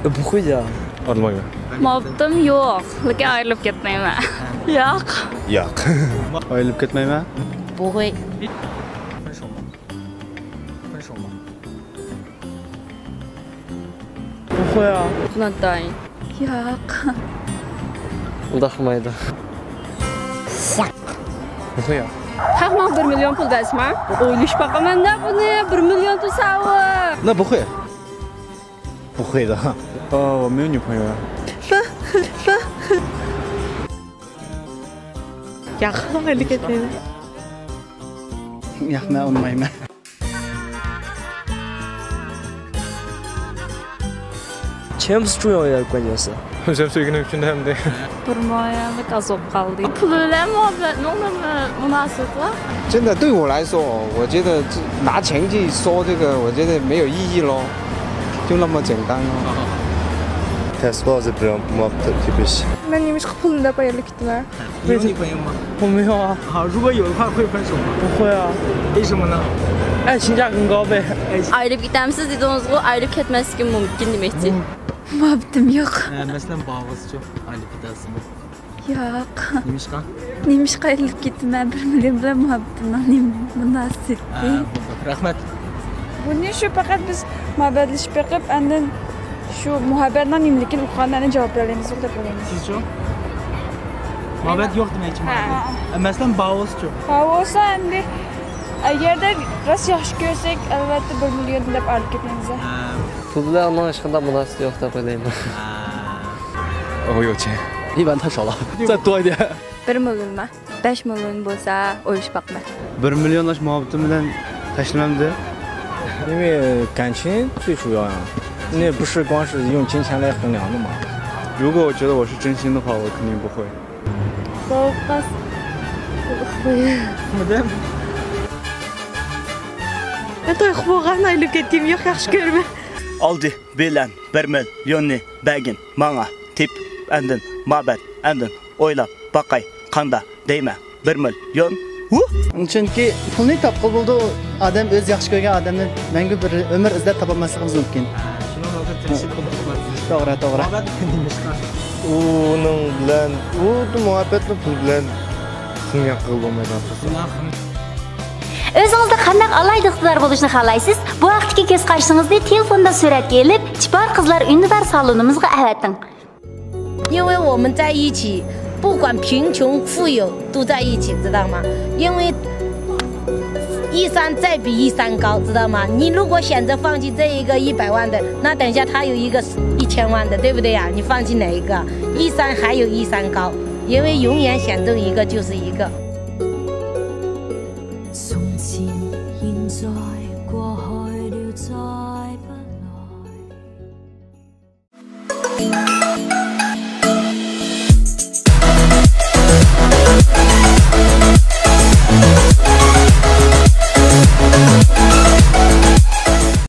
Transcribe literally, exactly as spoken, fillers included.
不会的。 ئالمايمەن. مۇھەببىتىم يوق، لېكىن ئايرىلىپ كەتمەيمەن. ياق. ياق. ئايرىلىپ كەتمەيمەن. 不会. 不会啊. 不会啊. ياق. ئۇنداق قىلمايدۇ. 不会啊. 不会啊. خەق ماڭا بىر مىليون پۇل بەرسىمۇ، ئويلىشىپ باقىمەن-دە بۇنى، بىر مىليون پۇل ساۋۇ. 那不会. 不会的. 哦，我没有女朋友呀。 ياق، ئايرىلىپ كەتمەيمەن. ياق، مەن ئۇنىمايمەن. 钱不是重要的关键是. ئۆزۈم سۆيگىنىم ئۈچۈن ھەمدە. بىر مۇئەييەنلىك ئاز بولۇپ قالدى. پۇل بىلەن مۇھەببەتنىڭ نېمە مۇناسىۋىتى بار؟ 真的，对我来说，我觉得这拿钱去说这个，我觉得没有意义咯，就那么简单咯。تەس بولسا بىر مۇھەببەت تېپىش. مەن نېمىشقا پۇلنى دەپ ئايرىلىپ كېتىمەن؟ 你有女朋友吗？ ئۇمۇ يوق. 好，如果有的话，会分手吗？ ئۇمۇ يوق. 为什么呢؟ ئەي شىنجاڭ گۇڭگاۋبېي. ئايرىلىپ كېتەمسىز دېدىڭىزغۇ، ئايرىلىپ كەتمەسلىكىم مۇمكىن دېمەكچى. مۇھەببىتىم يوق. ئە، مەسىلەن، بار بولسىچۇ، ئايرىلىپ كېتەرسىزمۇ؟ ياق. نېمىشقا؟ نېمىشقا ئايرىلىپ كېتىمەن؟ بىر مىليون بىلەن مۇھەببىتىمنىڭ نېمە مۇناسىۋىتى؟ ئە، بولدى. رەھمەت. بۇنى شۇ پەقەت بىز مۇھەببەتلىشىپ بېقىپ، ئاندىن شۇ مۇھەببەتنىڭ نېمىلىكىنى ئۇققاندىن ئاندىن جاۋاب بېرەلەيمىز دەپ ئويلايمىز. سىزچۇ؟ مۇھەببەت يوق دېمەكچىمۇ؟ ھە، ھە. ئە، مەسىلەن، بار بولسىچۇ؟ بار بولسا ئەمدى، ئەگەردە راست ياخشى كۆرسەك، ئەلۋەتتە بىر مىليون دەپ ئايرىلىپ كېتىمىز. ھە. پۇل بىلەن ئۇنىڭ ھېچقانداق مۇناسىۋىتى يوق دەپ ئويلايمەن. ھە. 我有钱. 一般太少了，再多一点。 بىر مىليونما؟ بەش مىليون بولسا ئويلىشىپ باقىمەن. بىر مىليون ئاشۇ مۇھەببىتىم بىلەن تاشلىمامدۇ؟ 因为感情最主要呀，那不是光是用金钱来衡量的嘛。 如果我觉得我是真心的话，我肯定不会。 سوغۇپ قالسا. مەن توي قىلىپ بولغان ئايرىلىپ كەتكىنىم يوق، ياخشى كۆرىمەن. ئالدى بىلەن بىر مىليوننى بەرگىن ماڭا، تېپىپ ئاندىن مۇھەببەت، ئاندىن ئويلاپ باقاي قاندا دەيمەن بىر مىليون. ھۇ! چۈنكى پۇلنى تاپقىلى بولىدۇ، ئادەم ئۆزى ياخشى كۆرگەن ئادەمنى مەڭگۈ بىر ئۆمۈر ئىزدەپ تاپالماسلىقىمىز مۇمكىن. شۇنىڭ ئۈچۈن تىرىشىپ پۇل تاپىمىز. توغرا، توغرا. مۇھەببەت نېمىشقا؟ ئۇنىڭ بىلەن، ئۇ مۇھەببەتنى پۇل بىلەن خىڭياق قىلغىلى بولمايدىغان قىلسا. ئۆزىڭىزنى قانداق ئالاھىدە ئىقتىدار بولۇشنى خالايسىز؟ بۇ ھەقتىكى كۆز قارىشىڭىزنى تېلېفوندا سۈرەتكە ئېلىپ، چىپار قىزلار ئۈندىدار سالونىمىزغا ئەۋەتىڭ. 因为我们在一起，不管贫穷富有，都在一起，知道吗？因为一山再比一山高，知道吗？你如果选择放弃这一个一百万的，那等一下他有一个一千万的，对不对呀？你放弃哪一个？一山还有一山高，因为永远选中一个就是一个。从前、现在、过去了，再不来。